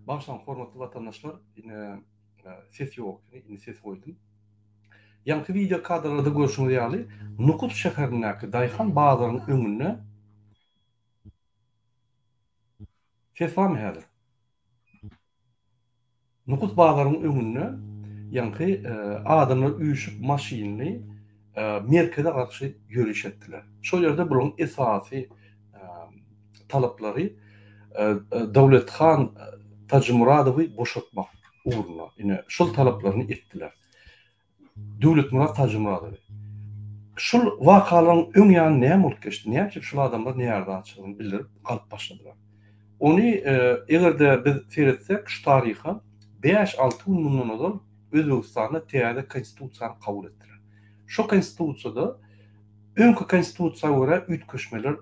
Bagyşlaň hormatly watandaşlar, ine ses ýok ekeni, indi ses goýdum. Ýaňky wideo kadrlarda görşüňiz ýaly, Nukus şäherindäki daýhan bazaryň öňünde Ses barmy häzir? Nukus bazaryň öňünde ýaňky adamlar üýşüp maşynly merkeze garşy ýöriş etdiler. Şol ýerde bularyň esasy talaplary Dawlethan Tajymuradowy boşatmak ugrunda ine şol talaplaryny etdiler. Döwletmyrat Tajymyradowy. Şul wakalaryň öň ýany näme bolup geçdi? Näme üçin şul adamlar närazyçylygyny bildirip galyp başladylar? Ony eger-de biz seretsek şu taryha bäş-alty gün mundan ozal Özbegistanda täze konstitusiýany kabul etdiler. Şo konstitusiýada öňki konstitusiýa görä üýtgeşmeler,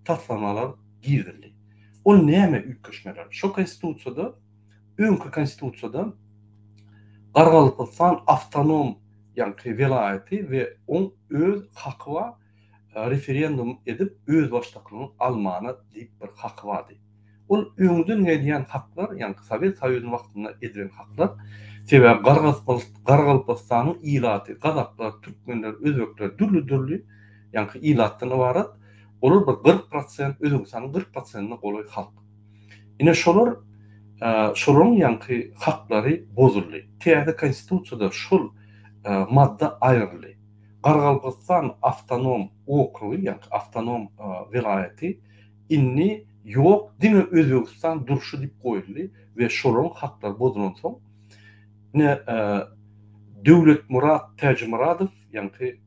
taslamalar girizildi. Ol näme üýtgeşmeler? Şo konstitusiýada öňki konstitusiýada Gargalpagystan awtonom ýaňky welaýaty we oň öz haky bar referendum edip özbaşdaklygyny almana diýip bir haky bardy. Ol öňden gelýän haklar ýaňky Sowet Soýuzynyň wagtynda edilen haklar. Sebäbi Garagalpagystanyň ilaty gazaklar, türkmenler, özbekler dürli-dürli ýaňky ilatdan ybarat. Olar bir 40 prosent Özbegistanyň 40 prosentine golaý halk. Ine şolar şolaryň ýaňky haklary bozuldy. Täze konstitusiýada şol madda aýryldy. Garagalpagystan awtonom okrugy, ýaňky awtonom welaýaty indi ýok, diňe Özbegistan durşy diýip goýuldy we şolaryň haklary bozulansoň, ine Döwletmyrat Täjimyradow ýaňky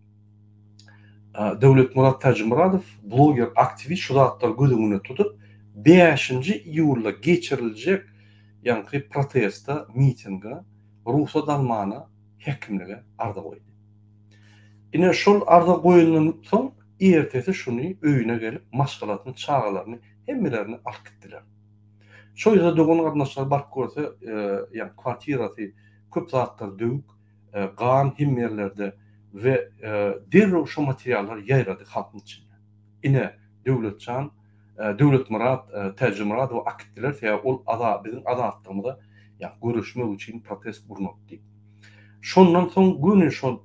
Döwletmyrat Täjimyradow, bloger, aktiwist şu zatlary göz öňünde tutup, bäşinji iýulda geçiriljek ýaňky proteste, mitinge rugsat almana häkimlige arza goýdy. Ine şol arza goýandan soň ertesi şuny öýüne gelip maşgalasyny, çagalaryny hemmelerini alyp gitdiler. Şo ýerde dogan-garyndaşlary baryp görse, ýaňky kwartirasy köp zatlar döwük, gan hemme ýerlerde we derrew şo materiallar ýaýrady halkyň içinde. Ine, Döwletjan, Döwletmyrat Täjimyradowy akitdiler, sebäbi ol aza biziň azatlygymyza ýa göreşmek üçin protest gurnady diýip. Şondan soň göni şol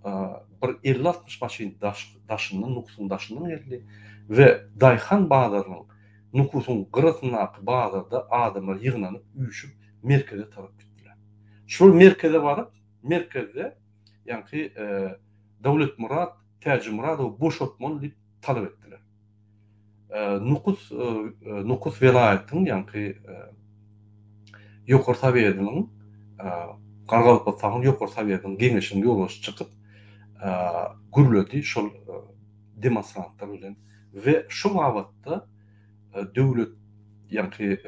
bir elli-altmyş maşyn daş daşyndan Nukusyň daşyndan geldi we daýhan bazarynyň Nukusyň gyrasyndaky bazarda adamlar ýygnanyp üýşüp merkeze tarap gitdiler. Şol merkeze baryp, merkezde ýaňky Döwletmyrat Täjimyradowy boşatmaly diýip talap etdiler. Nukus Nukus welaýatynyň ýaňky Ýokary Sowetiniň Garagalpagystanyň Ýokary Sowetiniň geňeşiniň ýolbaşçysy çykyp gürledi şol demonstrantlar bilen we şu babatda Döwlet ýaňky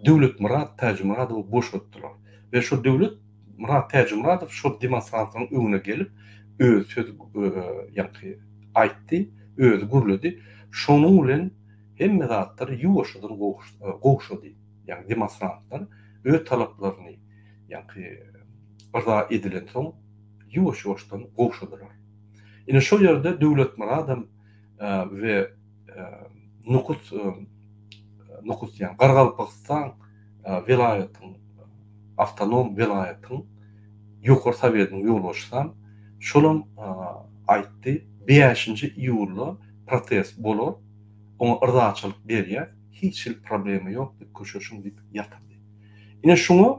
Döwletmyrat Täjimyradowy boşatdylar. We şo Döwletmyrat Täjimyradow şol demonstrantlaryň öňüne gelip özi söz ýaňky aýtdy, özi gürledi. Şonuň bilen hemme zatlar ýuwaşjadan gowşady. Ýagny demonstrantlar öz talaplaryny ýaňky yrza edilensoň ýuwaş-ýuwaşdan gowşadylar. Ine şol ýerde Döwletmyradam we Nukus Nukus diýýän Garagalpagystan welaýatyň awtonom welaýatyň Ýokary Sowetiniň ýolbaşçysam şolam aýtdy, bäşinji iýulda protest bolar, oňa yrzaçylyk berýäs, hiç hili problema ýok diýip köşeşiň diýip ýatyrdy. Ine şuňa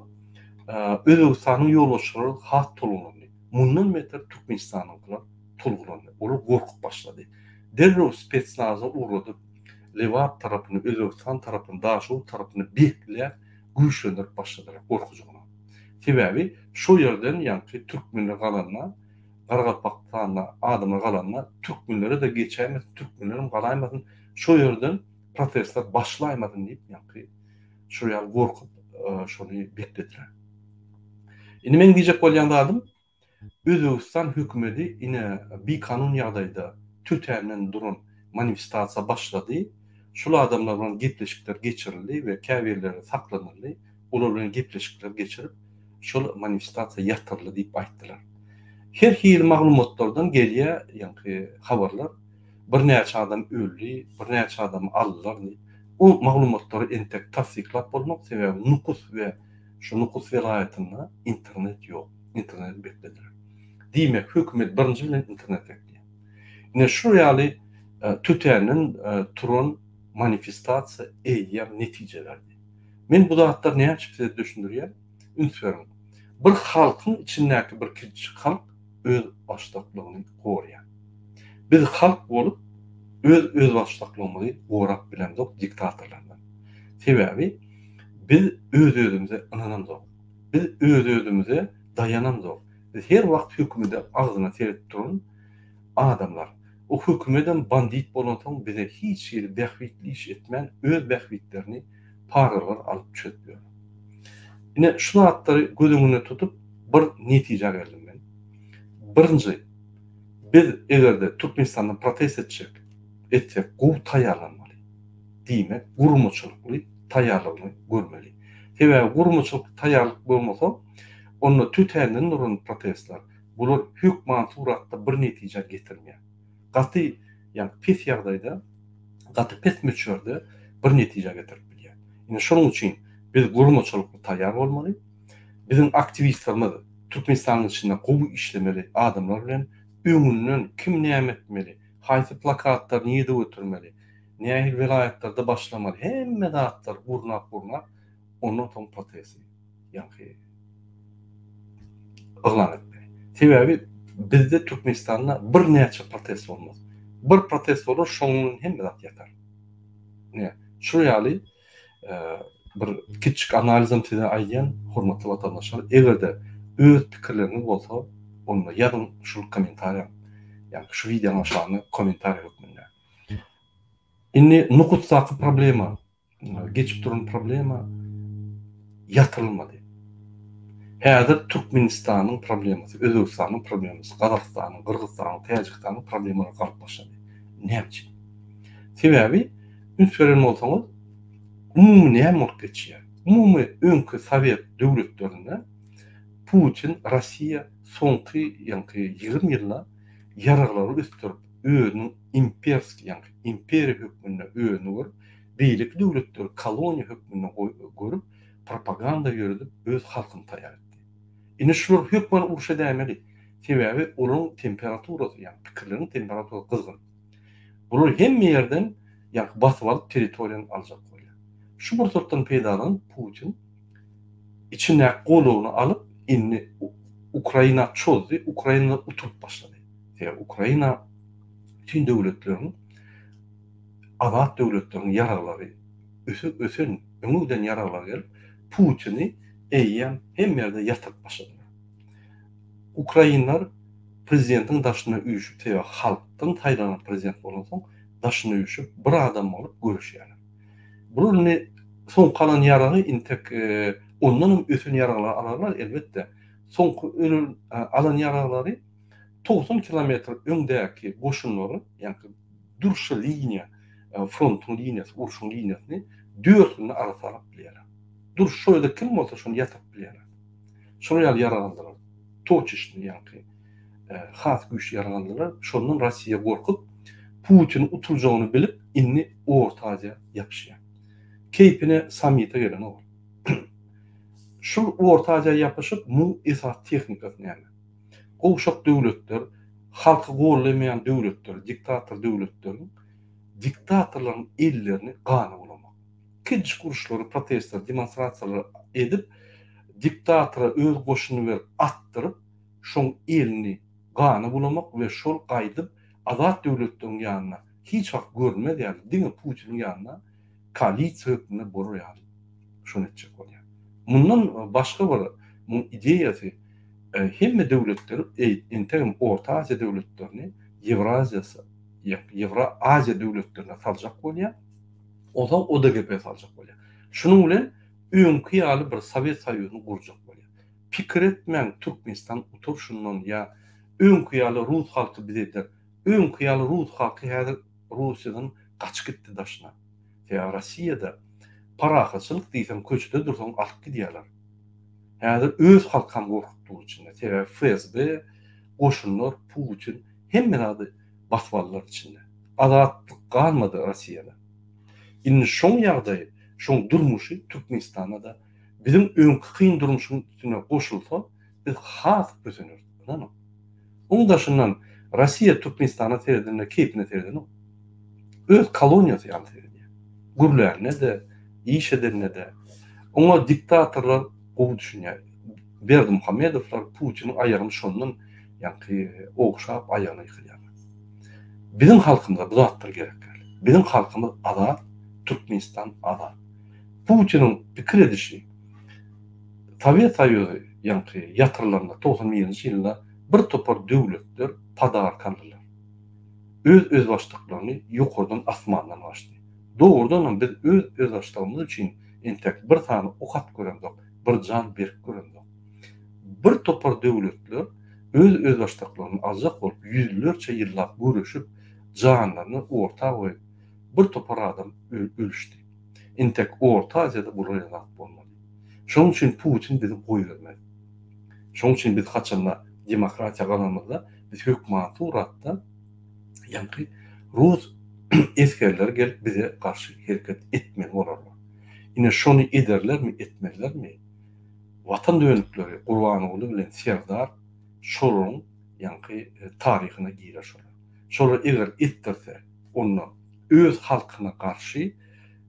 Özbegistanyň ýolbaşçylary has tolgunandy. Mundan beter Türkmenistanyňkylar tolgulandy. Olar gorkup başlady. Derrew spetsnazy ugradyp, Lebap tarapyny, Özbegistan tarapyny, Daşoguz tarapyny bekläp, güýçlendirip başladylar gorkujygyna. Sebäbi şo ýerden ýaňky türkmenler galanda, Garagalpagystanda adamlar galanda türkmenlere-de geçäýmesin, türkmenlerem galaýmasyn, şo ýerden protestler başlaýmasyn diýip ýaňky şo ýaly gorkup şony beklediler. Indi meň diýjek bolýan zadym, Özbegistan hökümedi ine bikanun ýagdaýda tötänden duran manifestasiýa başlady. Şul adamlar bilen gepleşikler geçirildi we käbirleri saklanyldy. Olar bilen gepleşikler geçirip, şol manifestasiýa ýatyryldy diýip aýtdylar. Her hili maglumatlardan gelýär ýaňky habarlar. Birnäçe adam öldi, birnäçe adamy aldylar diýip. O maglumatlary entek tassyklap bolmak, sebäbi Nukus we şu Nukus welaýatynda internet ýok. Interneti beklediler. Diýmek, hökümet birinji bilen internet bekleýär. Ine şu ýaly tötänden turan manifestasiýa eýýäm netije berdi. Men bu zatlary näme üçin size düşündirýän? Üns beriň. Bir halkyň içindäki bir kiçijik halk öz başdaklygyny gorýar. Biz halk bolup öz özbaşdaklygymyzy gorap bilemzok diktatorlardan. Sebäbi biz öz-özümize ynanamzok. Biz öz-özümize daýanamzok. Biz her wagt hökümede agzyna seredip duran adamlar. O hökümedem bandit bolansoň bize hiç hili bähbitli iş etmän öz bähbitlerini paralar alyp çözüp ýör. Ine şu zatlary göz öňünde tutup bir netijä geldim men. Birinji biz egerde Türkmenistanda protest etjek etsek gowy taýýarlanmaly. Diýmek gurmaçylykly taýýarlygyny görmeli. Sebäbi gurmaçylykly taýýarlyk bolmasa onda tötänden duran protestler bular hökman suratda bir netijä getirmeýär. Gaty ýagny pes ýagdaýda gaty pes möçberde bir netijä getirip bilýär. Ine şonuň üçin biz guramaçylykly taýýar bolmaly. Biziň aktiwistlerimiz Türkmenistanyň içinde gowy işlemeli adamlar bilen öňünden kim näme etmeli, haýsy plakatlary nirde götermeli, nähili welaýatlarda başlamaly hemme zatlary gurnap-gurnap ondan soň protesti ýaňky yglan etmeli. Sebäbi bizde Türkmenistanda birnäçe protest bolmaz. Bir protest bolar, şonuň bilen hemme zat ýatar. Ine, şu ýaly bir kiçjik analizem size aýdýan, hormatly watandaşlar, eger-de öz pikirleriňiz bolsa, onda ýazyň şul kommentariýa, ýagny şu wideonyň aşagyna kommentariýa hökmünde. Indi Nukusdaky problema geçip duran problema ýatyrylmady. Häzir Türkmenistanyň problemasy, Özbegistanyň problemasy, Gazagystanyň, Gyrgyzystanyň, Täjigistanyň problemalary galyp başlady. Näme üçin? Sebäbi üns beren bolsaňyz, umumy näme bolup geçýär? Umumy öňki sowet döwletlerinde Putin, Russiýa soňky ýaňky 20 ýylda ýaraglary ösdürip, özüniň imperskiý, ýagny imperiýa hökmünde özüni görüp, beýleki döwletleri koloniýa hökmünde görüp, propaganda ýöredip, öz halkyny taýýar etdi. Indi şular hökman uruş edäýmeli. Sebäbi olaryň temperaturasy, ýagny pikirleriniň temperaturasy gyzgyn. Bular hemme ýerden, ýagny basyp alyp territoriýany aljak bolýar. Şu pursatdan peýdalanyp Putin içindäki goluny alyp, indi Ukraina çozdy, Ukraina utulyp başlady. Sebäbi Ukraina bütin döwletleriň azat döwletleriň ýaraglary öse ösen öňe giden ýaraglar gelip Putini eýýäm hemme ýerde ýatyryp başladylar. Ukrainler prezidentiň daşyna üýşüp sebäbi halkdan saýlanan prezident bolansoň daşyna üýşüp bir adam bolup göreşýärler. Bular indi soňky alan ýaragy intek ondanam ösen ýaraglary alarlar elbetde. Soňky ölen alan ýaraglary 90 kilometr öňdäki goşunlary, ýagny durşy liniýa, frontuň liniýasy, urşuň liniýasyny 4 günde arasy alyp bilýärler. Dur şo ýerde kim bolsa şony ýatyryp bilýärler. Şolar ýaly ýarag aldylar. Toçeçnyý ýaňky has güýçli ýarag aldylar. Şondan Russiýa gorkup, Putin utuljagyny bilip, indi Orta Aziýa ýapyşýar. Keýpine sammite gelen ol. Şul Orta Aziýa ýapyşyp, muň esasy tehnikasy näme? Gowşak döwletler, halky gollamaýan döwletler, diktator döwletleriň diktatorlaryň ellerini gana bulamak. Kiçijik uruşlary, protestleri, demonstrasiýalary edip, diktatora öz goşunyny berip atdyryp, şoň elini gana bulamak we şol gaýdyp azat döwletleriň ýanyna hiç wagt görünmez ýaly, diňe Putiniň ýanyna koalisiýa hökmünde bolar ýaly şony etjek bolýar. Mundan başga bir muň ideýasy hemme döwletleri entegem Orta Aziýa döwletlerini Ýewraziýa Ýewra Aziýa döwletlerine saljak bolýar. Onsoň ODGP saljak bolýar. Şunuň bilen öňki ýaly bir Sowet Soýuzyny gurjak bolýar. Pikir etmäň Türkmenistan utar şundan ýa öňki ýaly rus halky biz eder. Öňki ýaly rus halky häzir Russiýadan gaçyp gitdi daşyna. Sebäbi Rossiýada parahatçylyk diýseň köçede dursaň alyp gidýärler. Häzir öz halkam gorkup dur içinde. Sebäbi FSB, goşunlar, Putin hemme zady basyp aldylar içinde. Azatlyk galmady Rossiýada. Indi şoň ýagdaýy, şoň durmuşy Türkmenistanda-da biziň öňki kyn durmuşyň üstüne goşulsa, biz has köseneris, ynanyň. Oň daşyndan Rossiýa Türkmenistana seredende keýpine seredenok. Öz koloniýasy ýaly seredýär. Gürlände-de, iş edende-de. Oňa diktatorlar gowy düşünýär. Berdimuhamedowlar Putiniň aýagyny şondan ýaňky ogşap aýagyna ýykylýarlar. Biziň halkymyza bu zatlar gerek däl. Biziň halkymyz azat, Türkmenistan azat. Putiniň pikir edişi Sowet Soýuzy ýaňky ýatyrylanda 91-nji ýylda bir topar döwletler podarka aldylar. Öz özbaşdaklaryny ýokardan asmandan gaçdy. Dogrudanam biz öz özbaşdagymyz üçin entek bir sany ok atyp göremzok, bir jan berip göremzok. Bir topar döwletler öz özbaşdaklaryny aljak bolup ýüzlerçe ýyllap göreşip, janlaryny orta goýup, bir topar adam ölüşdi. Entek Orta Aziýada bular ýaly zat bolmady. Şonuň üçin Putin bizi goýbermez. Şonuň üçin biz haçanda demokratiýa gazanymyzda biz hökmany suratda ýaňky rus esgerleri gelip bize garşy hereket etmeli bolarlar. Ine şony ederlermi, etmezlermi? Watan dönükleri Gurbanguly bilen Serdar şolaryň ýaňky taryhyna girer şolar. Şolar eger etdirse onda öz halkyna garşy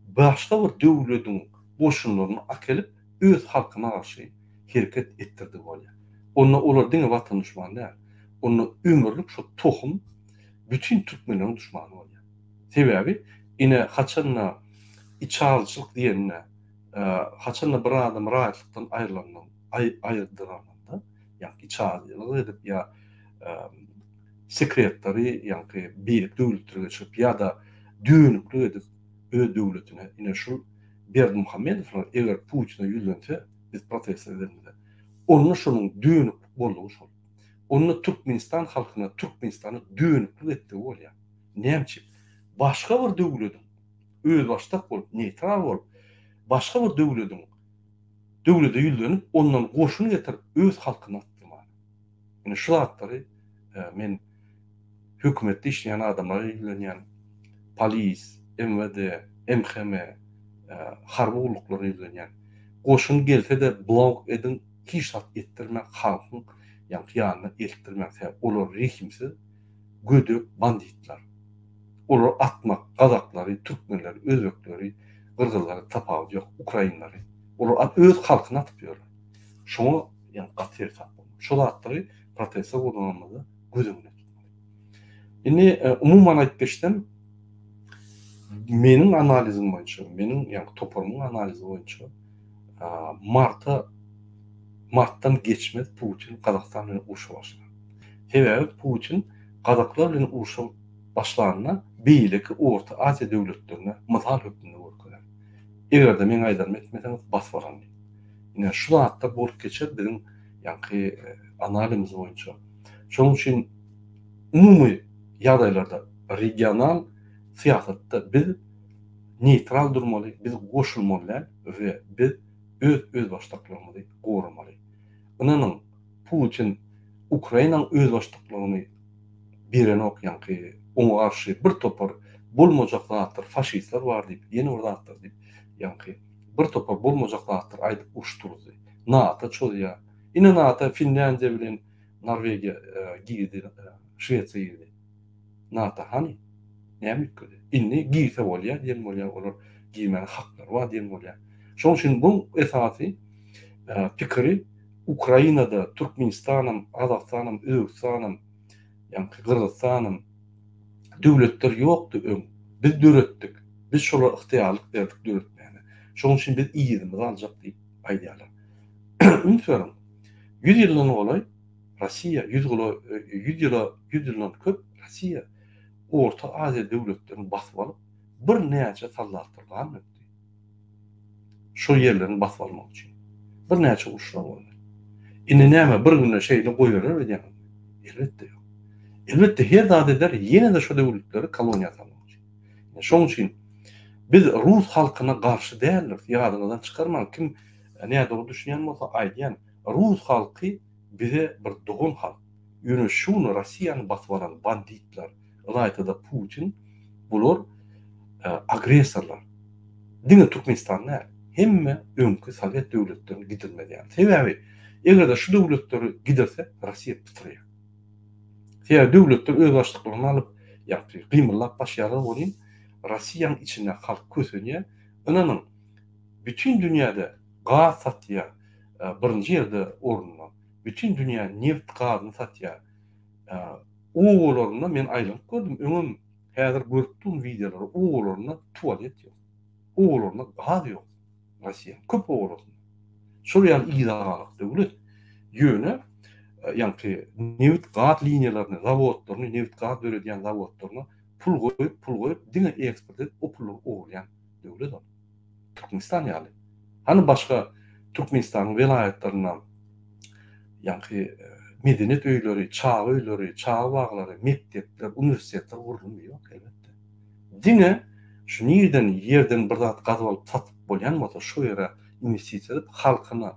başga bir döwlediň goşunlaryny akelip öz halkyna garşy hereket etdirdigi bolýar. Onda olar diňe watan duşmany däl. Onda ömürlik şo tohum bütin türkmenleriň duşmany bolýar. Sebäbi ine haçanda içalyçylyk diýende haçanda bir adam raýatlykdan aýrylandan aýyrdylanynda ýagny içalylyk edip ýa sekretleri ýagny beýleki döwletlere geçirip ýa-da dönüklik edip öz döwletine ine şul Berdimuhamedowlar eger Putine ýüzlense biz protest edenimizde onda şonuň dönüklik boldugy şol. Onda Türkmenistan halkyna Türkmenistana dönüklik etdigi bolýar. Näme üçin? Başga bir döwlediň özbaşdak bolup, neýtral bolup, başga bir döwlediň döwlede ýüzlenip, ondan goşun getirip öz halkyna atdyrmaly. Ine şu zatlary men hökümetde işleýän adamlara ýüzlenýän, polis, MWD, MHM, harby gulluklaryna ýüzlenýän. Goşun gelse-de blok ediň, hiç zat etdirmäň, halkyň ýaňky ýanyna eltdirmäň, sebäbi olar rehimsiz, gödek banditler. Olary atmak, gazaklary, türkmenleri, özbekleri, gyrgyzlary tapawudy ýok, ukrainleri. Olar öz halkyny atyp ýörler. Şoňa ýagny gaty seresap bolmaly. Şo zatlary proteste gurnanymyzda göz öňünde tutmaly. Indi umuman aýdyp geçsem, meniň analizim boýunça, meniň ýagny toparymyň analizi boýunça marta martdan geçmez Putin Gazagystan bilen urşa başlar. Sebäbi Putin gazaklar bilen urşa başlanda beýleki Orta Aziýa döwletlerine mysal hökmünde görkezer. Eger-de meň aýdanymy etmeseňiz basyp alan diýip. Ine şu zatlar bolup geçer biziň ýaňky analimiz boýunça. Şonuň üçin umumy ýagdaýlarda regional syýasatda biz neýtral durmaly, biz goşulmaly däl we biz öz özbaşdaklygymyzy goramaly. Ynanyň, Putin Ukrainanyň özbaşdaklygyny berenok ýaňky oňa garşy bir topar bolmajak zatlar faşistler bar diýip ýene bir zatlar diýip ýaňky bir topar bolmajak zatlar aýdyp uruş turuzdy. NATO çozýar. Ine NATO Finlýandiýa bilen Norwegiýa girdi, Şwesiýa girdi. NATO hany? Näme üýtgedi? Indi girse bolýar diýen bolýar, olar girmäge haklary bar diýen bolýar. Şonuň üçin bu esasy pikiri Ukrainada Türkmenistanam, Gazagystanam, Özbegistanam, ýaňky Gyrgyzystanam döwletler ýokdy öň. Biz döretdik. Biz şolara ygtyýarlyk berdik döretmäge. Şonuň üçin biz yzymyzy aljak diýip aýdýarlar. Üns beriň. 100 ýyldan golaý Russiýa 100 ýyla 100 ýyla 100 ýyldan köp Russiýa Orta Aziýa döwletlerini basyp alyp, birnäçe soldatlar gan dökdi. Şol ýerlerini basyp almak üçin. Birnäçe uruşlar boldy. Indi näme bir günde şeýle goýberer öýdýäňizmi? Elbetde ýok. Elbetde her zat eder ýene-de şo döwletleri koloniýa salmak üçin. Şonuň üçin biz rus halkyna garşy däldiris. Ýadyňyzdan çykarmaň kim nädogry düşünýän bolsa aýdýan rus halky bize bir dogan halk. Ýöne şu gün Rossiýany basyp alan banditler, ylaýta-da Putin bular agressorlar. Diňe Türkmenistan däl, hemme öňki sowet döwletlerini gidirmez ýaly. Sebäbi eger-de şu döwletleri gidirse, Russiýa pytraýar. Sebäbi döwletler özbaşdaklygyny alyp, ýagny gymyldap başlaýarlar welin, Russiýanyň içinde halk kösenýär. Ynanyň, bütin dünýäde gaz satýar, birinji ýerde orunda. Bütin dünýä neft gazyny satýar. Obalarynda men aýlanyp gördüm, öňem häzir görüp durun wideolary, obalarynda tualet ýok. Obalarynda gaz ýok. Russiýanyň köp obalarynda. Şol ýaly yza galyk döwlet. Ýöne ýaňky nebit gaz liniýalaryny, zawodlaryny, nebit gaz döredýän zawodlaryna pul goýup, pul goýup, diňe eksport edip, o pullary ogurlaýan döwlet ol. Türkmenistan ýaly. Hany başga Türkmenistanyň welaýatlarynda ýaňky medeniýet öýleri, çaga öýleri, çaga baglary, mekdepler, uniwersitetler gurulmy? Ýok, elbetde. Diňe şu nirden ýerden bir zat gazyp alyp satyp bolýan bolsa şo ýere inwestisiýa edip halkyna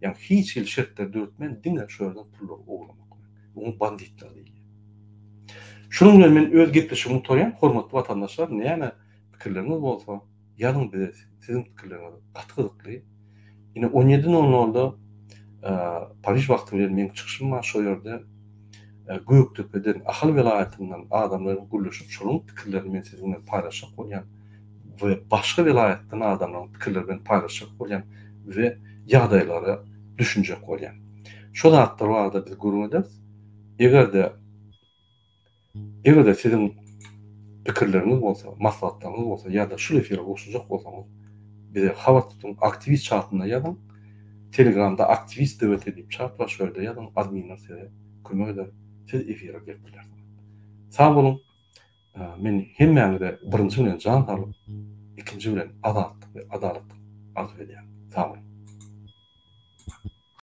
ýagny hiç hili şertler döretmän diňe şo ýerden pullary ogurlamak bilen. Muňa banditler diýilýär. Şunuň bilen men öz gepleşigimi gutarýan hormatly watandaşlar näme pikirleriňiz bolsa ýazyň bize siziň pikirleriňiz gaty gyzykly. Ine on ýedi nol nolda Pariž wagty bilen meň çykyşym bar şo ýerde Gökdepeden, Ahal welaýatyndan adamlar bilen gürleşip şolaryň pikirlerini men siziň bilen paýlaşjak bolýan we başga welaýatdan adamlaryň pikirleri bilen paýlaşjak bolýan we ýagdaýlara düşünjek bolýan. Şo zatlar barada biz gürrüň ederis. Eger-de Eger-de siziň pikirleriňiz bolsa, maslahatlaryňyz bolsa ýa-da şul efire goşuljak bolsaňyz, bize habar tutuň, aktiwist çatynda ýazyň. Telegramda aktiwist DWT diýip çat bar, şo ýerde ýazyň, adminler size kömek eder, siz efire gelip bilersiňiz. Sag boluň! Men hemmäňize birinji bilen jan saglyk, ikinji bilen azatlyk we adalatlyk arzuw edýän. Sag boluň!